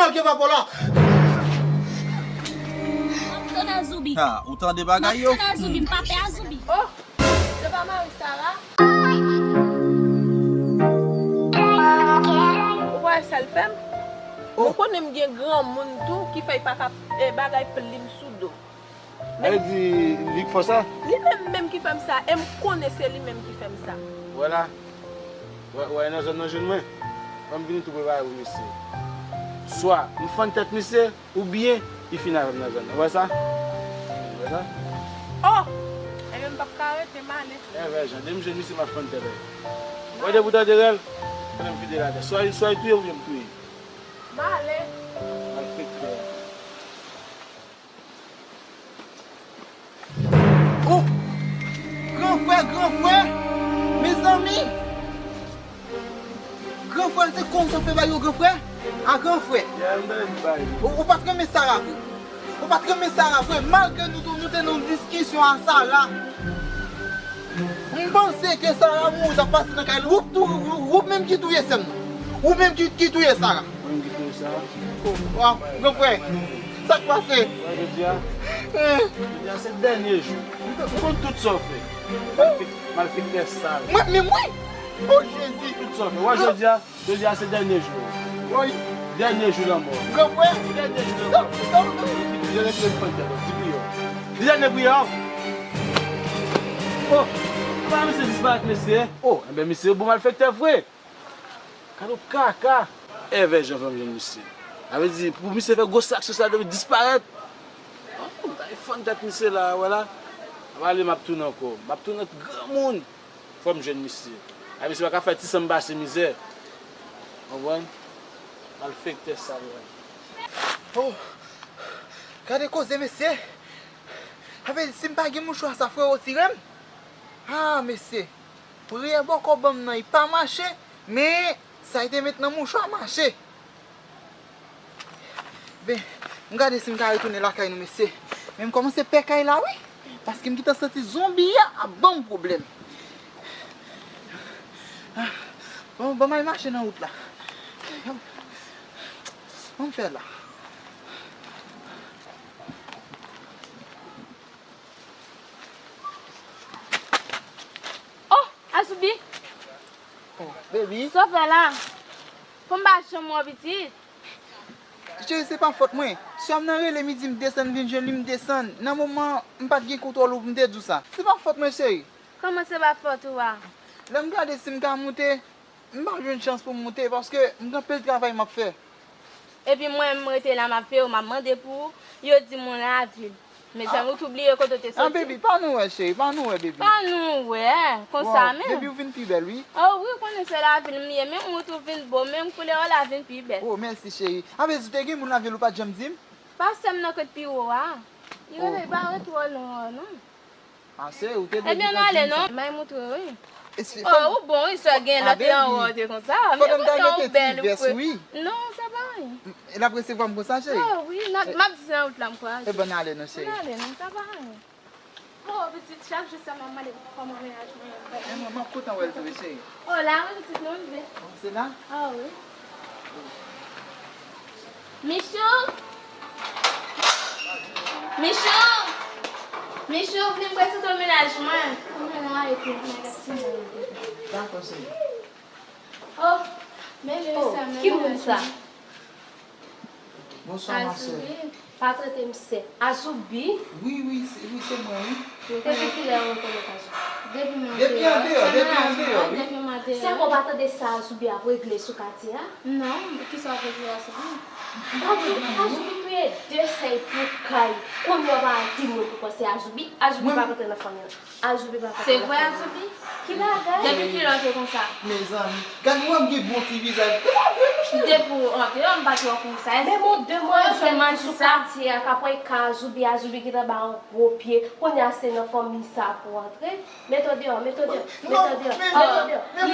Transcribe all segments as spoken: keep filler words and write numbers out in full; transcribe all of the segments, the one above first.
Al gen pa pou la. M ap tann Azoubi. Ha, ou tande bagay yo? M ap tann Azoubi, m pa pè Azoubi. Oh, se pa mari Sara? Ou wè sa l fè m? Oh. Ou konnen m gen granmoun tou ki fè l pa ka, eh, bagay plim sou do. Sa vle di, li k fè sa? Li menm menm ki fè m sa, e m konnen se li menm ki fè m sa. Vwala. Wè, wè, nan zòn nan jwenn mwen. Fò m vini tou prepare pou misye. Swa m fann tèt misye, oubyen li fin avè m nan zòn nan. Ou wè sa? Ou wè sa? Oh! Ebyen, m p ap ka rete, m ale. Evè jan, depi m jwenn misye, m ap fann tèt li. Wè, depi w tande rèl, konnen m vide l atè. Swa, swa li touye oubyen m touye. M ale. Malfektè. Oh! Gran frè, gran frè! Mezanmi! Gran frè, se konsa w fè bagay yo, gran frè? A, gran frè! Ou, ou pa t renmen Sara vre? Ou pa t renmen Sara vre? Malgre nou tou, nou te nan yon diskisyon a Sara. M panse ke Sara mouri t ap pase nan kay li. Ou tou, ou, ou menm ki touye sè m nan. Ou menm ki, ki touye Sara. Mwen ki touye Sara. Waw, gran frè. Sa k pase? Wè, jodi a. Eh. Jodi a se dènye jou. M konn tout sa w fè. Malfek-, malfektè sal. Mwen menm, wi. Oh, Jezi. Tout sa w fè. Wè, jodi a, jodi a se dènye jou. Wi. Dènye jou lanmò. Gran frè. Dènye jou lanmò. Non, non, non. Yo rete m fann tèt, di pou yo. Li dènye priyè. Oh, pa misye disparèt, mesye. Oh, enben, misye bon malfektè vre. Gade yon kaka. Evè jan fè m jwenn misye. Sa vle di, pou misye fè gwo sak sou sa, depi disparèt. Oh, m ta fann tèt misye la, wè la. M ale, m ap tounen ankò. M ap tounen granmoun. Fò m jwenn misye. A, misye pa ka fè ti san m pase mizè. Konprann? Malfektè sal, wè. Oh! Gade koze, mesye. Sa vle di, si m pa gen mouchwa sa, frero tire m? Ah, mesye. Priyè bòkò ban m nan, li pa mache, men sa li te met nan mouchwa mache. Ben, m gade si m ka retounen lakay nou, mesye. Men m kòmanse pè kay la, wi. Paske m gentan santi zonbi a ap ban m pwoblèm. Ah, bon, ban m al mache nan wout la. Ban m fè la. Oh, Azoubi! Oh, baby. Sa w fè la? Pou m pa janm wè w pitit. Cheri, se pa fòt mwen. Sè m nan rele m, li di m desann vin jwenn li, m desann. Nan moman, m pa t gen kontwòl ou pou m te di w sa. Se pa fòt mwen, cheri. Kòman se pa fòt ou a? Lè m gade si m ka moute, m pa jwenn chans pou m moute, paske m gen anpil travay m ap fè. Epi mwen, m rete la, m ap veye w, m ap mande pou ou. Yo di m ou lavil. Mezanmi, ou tou bliye kote w te soti. Ah, baby, pa nou wè, cheri, pa nou wè, baby. Pa nou wè, konsa menm. Baby, ou vin pi bèl, wi. Oh, wi, ou konnen se lavil m ye, menm ou tou vin bo, menm koulè w la vin pi bèl. Oh, mèsi, cheri. Anben, si w te gen moun lavil, ou pa t janm di m? Pase m nan kot pi wo a. Li rete, li pa rete twò lwen, non. Ase, ou te dwe di sa. Ebyen, n ale non. May moutre, wi. Oh, ou bon, wi, sè gen lè te anwo, te konsa. Men poutan ou bèl, ou fre. Non, sa pa anyen. L ap resevwa m konsa, cheri? Oh, wi, m ap di se nan wout la m kwaze. Ebyen, n ale non, cheri. N ale non, sa pa anyen. Oh, pitit, chak jou sèlman m mande kòman vwayaj mwen ye. Mwen, mwen kontan wè l tou, wi, cheri. Oh, la, wi, pitit, nou rive. Oh, se la? Ah, wi. Michou! Michou! Michou, vin prezante w mennaj mwen. Mwen la epi mwen gade si mwen. Dakò, cheri. Oh, men wi, oh, sè mwen, ki moun sa? Bonswa, ma sè. Azoubi. Pa trete m sè. Azoubi? Wi, wi, se, wi, se mwen, wi. Depi kilè ou rekonèt Azoubi? Depi m andeyò, depi m andeyò, wi. Depi m andeyò. Sè mwen, ou pa tande sa Azoubi ap regle sou katye a? Non, kisa w ap regle Azoubi? Azoubi, Azoubi touye de sè l pou kay. Kounye a w pa wè ki moun pou panse Azoubi. Azoubi pa rantre nan fanmi an. Azoubi pa ka. Se vre, Azoubi? Ki bagay? Depi kilè w te konsa? Mezanmi, gad mwen, m gen bon ti vizaj. Se pa vre, monchè. Depi w antre, m pa t wè w konsa. Menm yon demwazèl ki sou katye a k ap wè ka Azoubi, Azoubi gentan ba yon gwo pye. Kounye a se nan fanmi sa pou w antre. Mete w deyò, mete w deyò, mete w deyò. Non, mete w deyò. Non,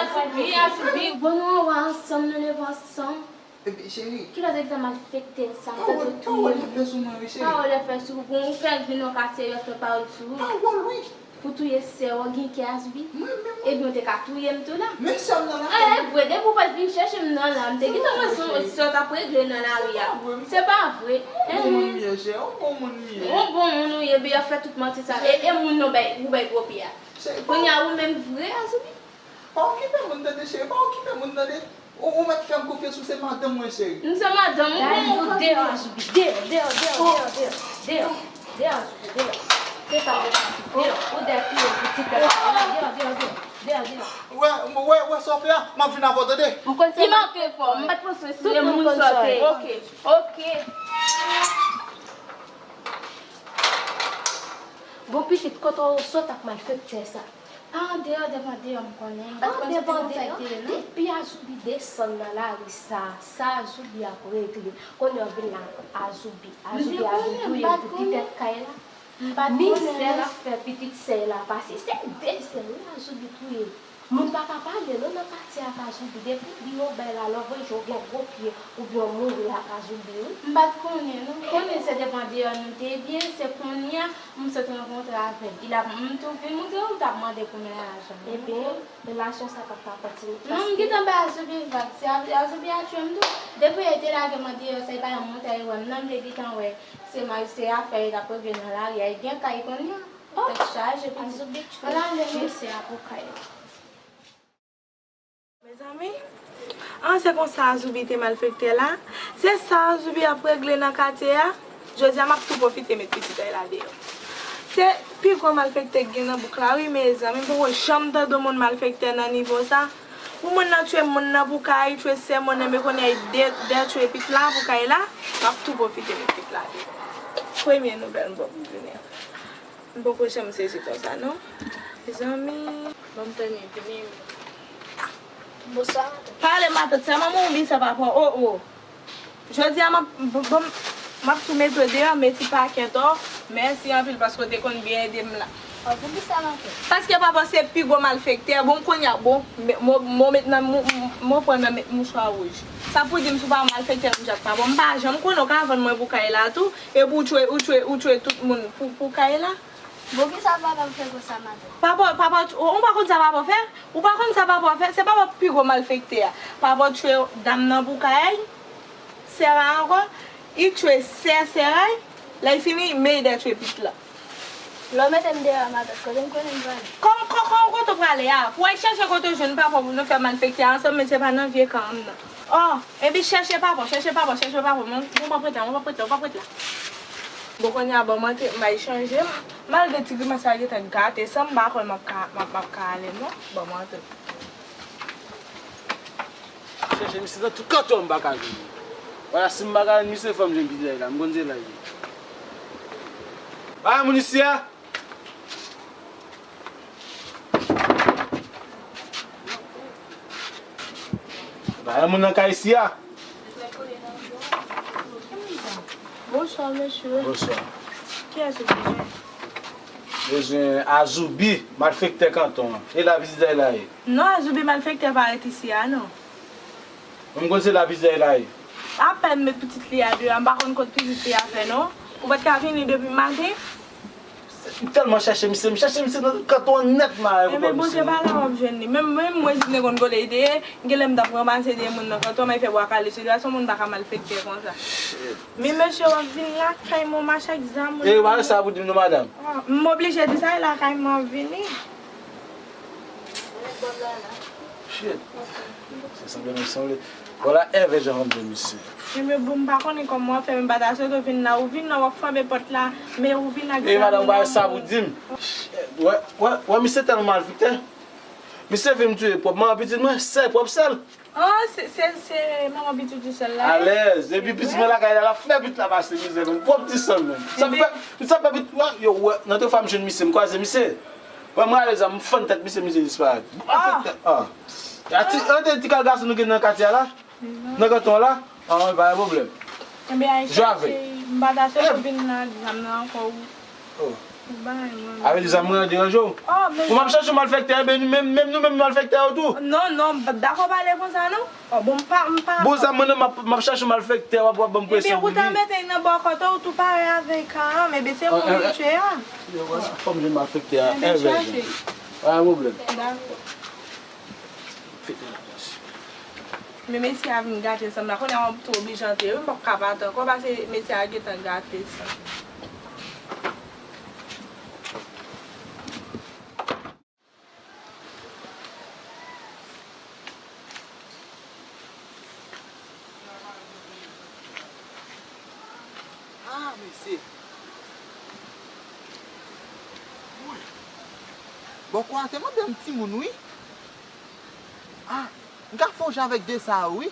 Azoubi, Azoubi, bon, nou anwo ansanm, nou leve ansanm. Epi, cheri. Kilè w te gentan malfektè sa, tande w touye m. Pawòl ap fè sou mwen, wi, cheri. Pawòl ap fè sou ou, bon, ou fè l vin nan katye, yo fè pawòl sou ou. Pawòl, wi. Pou touye sè w, gen kè Azoubi? Mwen menm? Ebyen, w te ka touye m tou la. Men sè m nan lakay. E vre, depi w pa t vin chèche m nan la, m te gentan wè se yon sòt ap regle nan lari a. Se pa vre. Yon bon moun m ye, chè, yon bon moun m ye. Yon bon moun ou ye, ebyen, w ap fè tout manti sa. E, e moun nan bay, ou bay gwo pye a. Kounye a, ou menm vre, Azoubi? Pa okipe moun tande, cheri, pa okipe moun tande. Ou, ou mèt fè m konfyans, ou se madanm mwen, cheri. M se madanm ou. Dayou, deyò, Azoubi, deyò, deyò, Azoubi, deyò. Se sa, deyò, ou dèyè pitit la, deyò, deyò, deyò, deyò, deyò. Wè, wè, wè sa w fè a, m ap vin avè w tande. M konn se li manke fò, m pa t panse se moun sa te. Oke, oke. Bon, pitit, kote w sot ak malfektè sa? Pa andeyò, devan deyò m konnen. M pa t konn se te konsa l te ye, non. Depi Azoubi desann nan lari sa, sa Azoubi ap regle. Konnen w vin la, Azoubi. Azoubi a vin touye m pou ti tèt kay la. Mizè l ap fè pitit sè l la pase. Se de sè, wi, Azoubi touye. Moun pa ka pale, non, nan katye a ak Azoubi. Depi w di yon bay la, lè w vanje w gen gwo pye, oubyen w mouri ak Azoubi, wi. M pa t konnen, non. M konnen se devan deyò nou te ye, se kounye a, m sot rankontre avè l. Li ap, m tou vin montre w, m t ap mande pou men lajan. Ebyen, relasyon sa p ap ka kontinye. Non, m gentan bay Azoubi vag. Se Azoubi a tchwe m tou. Depi yo te lage m andeyò sa, li pa janm montre l wè m. Non, m te gentan wè. Se mal, se afè li t ap regle nan lari a. Li gen kay kounye a. Tèt chaje, pitit. Ala, ale mesye a pou kay la. Mezanmi, an se konsa Azoubi te malfektè la. Se sa Azoubi ap regle nan katye a. Jodi a m ap tou pwofite met pitit Ayla deyò. Se pi gwo malfektè k gen nan bouk la, wi, mezanmi. M poko janm tande yon moun malfektè nan nivo sa. Pou moun nan tchwe moun nan pou kay, tchwe sè moun nan, men kounye a li de, detwi pitit la pou kay la. M ap tou pwofite met pitit la deyò. Premye nouvèl m poko vini. M poko janm sezi konsa, non. Mezanmi. Ban m tann li vini. Bonswa, matant. Pale, matant, se manman w oubyen se papa w? O, o. Jodi a, m ap, bon, bon, m ap tou mete w deyò, meti pakèt w. Mèsi anpil paske w te konn byen ede m la. O, poukisa, matant? Paske papa w se pi gwo malfektè. Bon, kounye a, bon, mo, mo met nan, mo, mo pran nan met mouchwa wouj. Sa pou di m si w pa malfektè, m jak papa w. M pa janm konnen w ka vann mwen pou kay la tou. Epi ou tchwe, ou tchwe, ou tchwe tout moun pou, pou kay la. Bon, kisa papa m fè konsa, matant? Papa, papa, ou, ou pa konn sa papa fè? Ou pa konn sa papa fè? Se papa pi gwo malfektè a. Papa tchwe dam nan pou kay, sè a ankò, li tchwe sè, sè a, lè l fini, men li dèyè tchwe pitit la. Lè w mete m deyò a, matant, kote m konnen m prale? Kòm, kòm, kòm, kote w prale a? Pou w al chèche kote w jwenn papa w pou nou fè malfektè a ansanm, men se pa nan vye kan an m nan. O, epi chèche papa w, chèche papa w, chèche papa w. Mwen, mwen p ap ret la, mwen p ap ret la, mwen p ap ret la. Bon, kounye a, ban m antre, m al chanje m. Malgre ti grimas sa gentan gate san m, m pa kwè m ap ka, m ap, m ap ka ale, non. Ban m antre. Chèche misye nan tout kanton m pa ka jwenn li. Wala, si m pa ka jwenn misye, fò m jwenn pitit la, m konn se la l ye. Bay moun isi a! Pa gen moun nan kay isi a. Bonswa, mesye. Bonswa. Kiyès ou bezwen? Bezwen Azoubi, malfektè kanton an. E la pitit la ye? Non, Azoubi malfektè pa ret isi a, non. Mwen m konn se la pitit la ye. Apèn met pitit li a deyò, m pa konn kot pitit li a fè, non. Ou pa t ka vini depi maten? M tèlman chèche misye, m chèche misye nan kanton an nèt, m pa wè. Ebyen, Bondye pa la w ap jwenn li. Menm, menm mwen, si m te konn kote li te ye, genlè m t ap ranmase de moun nan kanton, m al fè bwa kale sou li. Paske yon moun pa ka malfektè konsa. Shit. Men mesye, w ap vin lakay mwen, w mache ak zam ou. E, w pa wè sa pou di m non, madanm. Ah, m oblije di sa, e lakay mwen w ap vini. Shit. Se sanble, men sanble. Vwala èvè jan w ap di misye. Ebyen, bon, m pa konnen kòman w ap fè, men m pa ta swete w vin la. Ou vin la, w ap frape pòt la, men ou vin ak zam ou nan men w. E madanm, ou pa wè sa pou di m. Wè, wè, wè, misye tèlman malfektè. Misye vin m touye pwòp manman pitit mwen, sè, pwòp sè l. Ah, se, se, se manman pitit ou sèl la, wi. Alèz. Epi pitit mwen lakay la, l ap fè pitit la pase mizè, menm. Pwòp ti sè l, menm. Sa fè, sa fè pitit, wè, yo, wè, nan de fwa m jwenn misye, m kwaze misye. Wè, m rale zam, m fann tèt misye, misye disparèt. Ah! Ah. Ti, an te di kal gason nou gen nan katye a la? Nan kanton an la? Ah, pa gen pwoblèm. Ebyen, al chèche, m pa ta swete w vin nan zam nan ankò, wi. Oh. Bay mwen. Avè di sa mwen an deranje w? Oh, men. Ou m ap chache malfektè, enben nou menm, menm nou menm malfektè yo tou. Non, non, m p ap dakò pale konsa non. Oh, bon, m pa, m pa. Bon, sa mwen nan m ap, m ap chache malfektè, w ap, w ap ban m presyon pou li. Ebyen, ou ta mete l nan bò kote w tou parèy avèk Karan, ebyen se mwen ki tchwe a. Yo, wè, fò m jwenn malfektè a. Ebyen, chache. Pa gen pwoblèm. Dakò. Men mesye a vin gate san m la. Kounye a m tou oblije antre wi, m p ap ka pa atann ankò, paske mesye a gentan gate san m. Ah, mesye. Bòkò a te mande m timoun, wi. Ah, m ka fè yon jan avèk de sa yo, wi.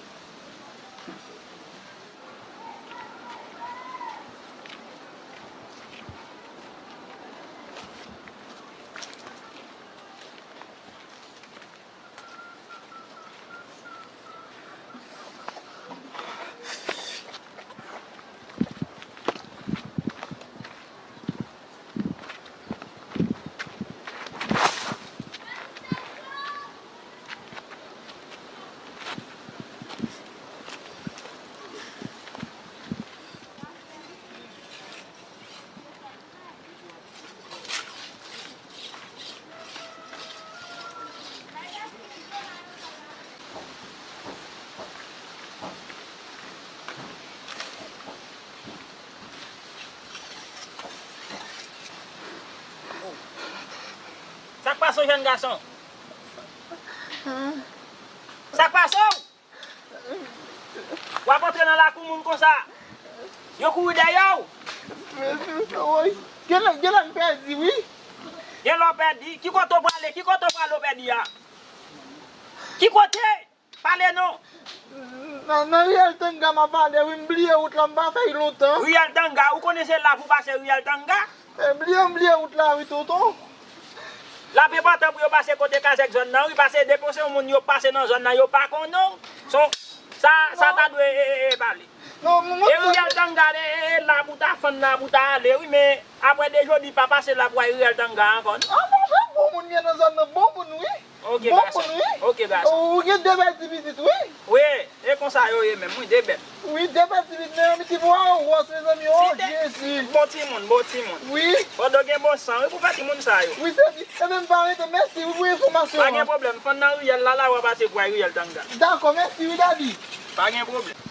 Sa k pase w, jèn gason? Sa k pase w? W ap antre nan lakou moun konsa. Yo kouri dèyè w. Gen lè, gen lè m pèdi, wi. Gen lè w pèdi? Ki kote w prale? Ki kote w prale w pèdi a? Ki kote? Pale non. Nan, nan riyèl Tanga m ap pale, wi, m bliye wout la, m pa fè l lontan. Riyèl Tanga? Ou konnen se la pou pase riyèl Tanga? E, bliye, m bliye wout la, wi, tonton. L ap enpòtan pou yo pase kote kazèk zòn nan, wi, paske depi w se yon moun yo pase nan zòn nan, yo pa konnen w. Son, sa, sa ta dwe, e, e, e, pale. Non, mwen, e, Riyèl Tanga, e, e, e, la pou ta fann, la pou ta ale, wi, men apre de jodi, pa pase la pou ay Riyèl Tanga ankò, non. Ah, bon, bon, bon moun, men nan zòn nan, bon moun, wi. Ok, gason. Ok, gason. Ou gen de bèl ti pitit, wi. Wi, e konsa yo ye menm, wi, de bèl. Wi, de bèl ti pitit, men yon ti bwa wòs, mezanmi, oh, Jezi. Bon timoun, bon timoun. Wi. Fò w gen bon san, wi, pou fè timoun sa yo. Wi, se di, e menm pa rete, mèsi, wi, pou enfòmasyon an. Pa gen pwoblèm, fann nan riyèl la, la w ap pase pou ay Riyèl Tanga. Dakò, mèsi, wi, dadi. Pa gen pwoblèm.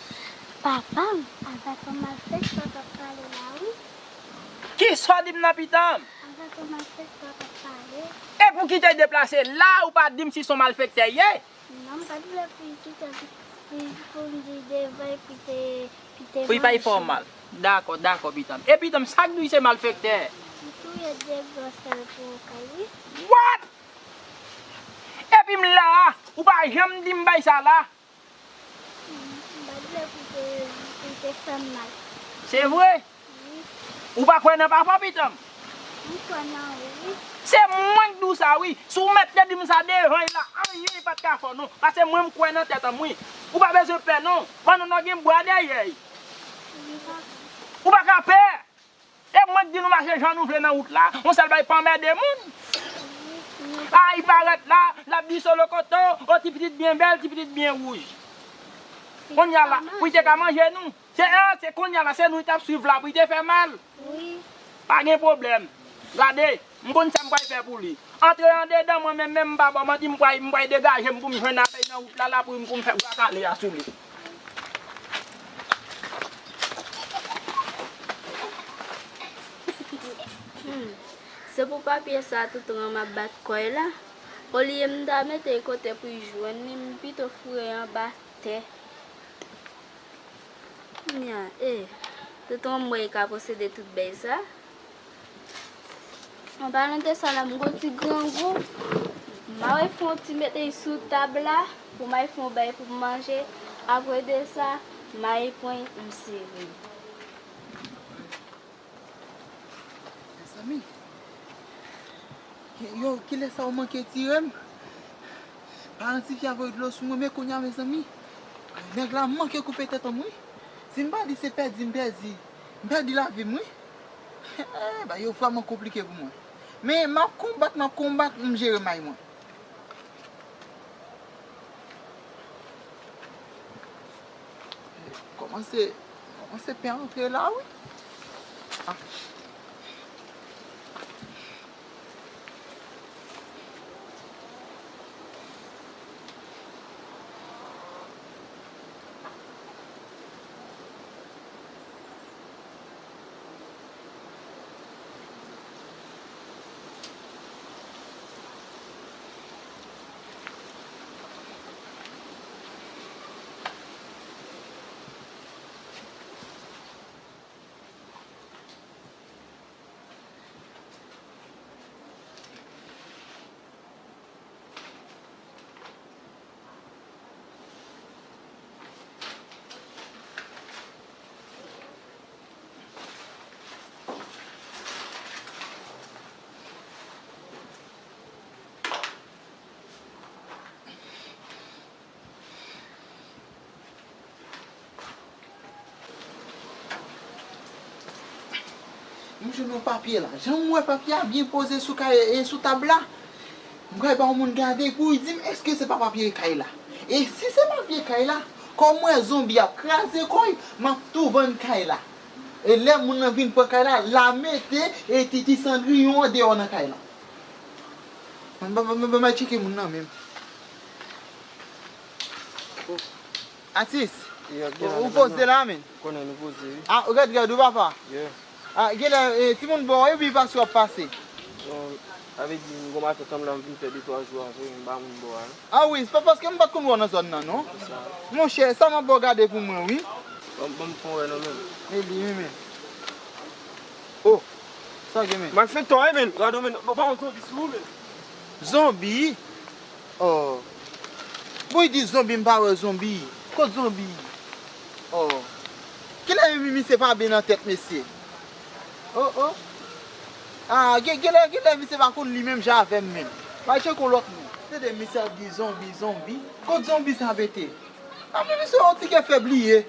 Papa m, avèk yon malfektè w ap pale la, wi. Kisa w di m nan, pitit m? Avèk yon malfektè w ap pale. E pou ki te deplase la, ou pa di m si se yon malfektè ye? Non, m pa t vle pou l kite, pou, pou m di devan epi te, epi te manje. Pou l pa fè w mal. Dakò, dakò, pitit m. E pitit m, sa k di w se malfektè? Li touye de gran sèl pou Okay, wi. What? Epi m la a, ou pa janm di m bay sa la. M pa t vle pou te, pou te fè m mal. Se vre? Wi. Ou pa kwè nan papa, pitit m? M kwè nan ou, wi. Se mwen k di w sa, wi. Si w mèt te di m sa devan l la, anyen pa t ka fè w, non. Paske mwen, m kwè nan tèt m, wi. Ou pa bezwen pè, non. Bannann nan gen bwa dèyè l. Wi, papa. Ou pa ka pè. E mwen k di nou mache jan nou vle nan wout la, yon sèl bagay pa anmède moun. A, li parèt la, l ap di solokoto, o ti pitit byen bèl, ti pitit byen wouj. Kounye a la, pou li te ka manje nou. Se, a, se kounye a la, se nou li t ap swiv la, pou li te fè mal. Wi. Pa gen pwoblèm. Gade, m konn sa m pral fè pou li. Antre andedan, mwen menm, menm m pa ba w manti, m pral, m pral degaje m pou m jwenn avè l nan wout la, la pou m, pou m fè bwa kale a sou li. Hmm. Se pou papye sa tonton an m ap bat kò l la. Olye m ta mete l kote pou l jwenn li, m pito foure l anba tè. Kounye a, e, tonton an m wè l ka posede tout bèy sa. An palan de sa la, m gon ti grangou. M a wè fè yon ti mete l sou tab la, pou m al fè yon bèy pou m manje. Apre de sa, m a pran yon seri. Mezanmi, yo, kilè sa yo manke tire m? Paran tifi a voye dlo sou mwen, men kounye a, mezanmi, nèg la manke koupe tèt an m, wi. Si m pa di se pèdi m pèdi, m pèdi lavi m, wi. Eh, bagay yo vrèman konplike pou mwen. Men m ap konbat, m ap konbat, m jere may mwen. Kòmanse, kòmanse pen antre la, wi. Ah. M jwenn yon papye la. Jan m wè papye a byen poze sou kay, e sou tab la, m pral ba yon moun gade pou l di m èske se pa papye kay la. E si se papye kay la, kòm m wè zonbi ap kraze kò l, m ap tou vann kay la. E lè moun nan vin pran kay la, l a mete e ti, ti Sandriyon an deyò nan kay la. Ban, ban, ban, ban, ban m al tcheke moun nan menm. Atis, ou poze la, men. Konnen nou poze, wi. Ah, rèd, rèd, wi, papa. Yeah. Ah, genlè, eh, timoun ba w, epi pase w ap pase. Bon, sa vle di, m gon matant anm la, m vin fè de twa jou avè l, m ba moun ba w a, non. Ah wi, se pa paske m pa t konn wè w nan zòn nan, non. Monchè, sa m ap ba w gade pou mwen, wi. Ban, ban m fè w wè, non, men. E li, wi, men. Oh, sa gen, men. M al fè tò, wi, men. Gade w, men. Bon, pa yon zonbi sou ou, men. Zonbi? Oh. Bon, li di zonbi, m pa wè zonbi. Kot zonbi? Oh. Kilè mi-, misye pa byen nan tèt, mesye? Oh, oh. Ah, gen, genlè, genlè misye pa konn li menm jan avè m menm. M al tcheke yon lòt moun. Tande misye ap di zonbi, zonbi. Kot zonbi sa mete? Anpi misye yon ti kè fè bliye.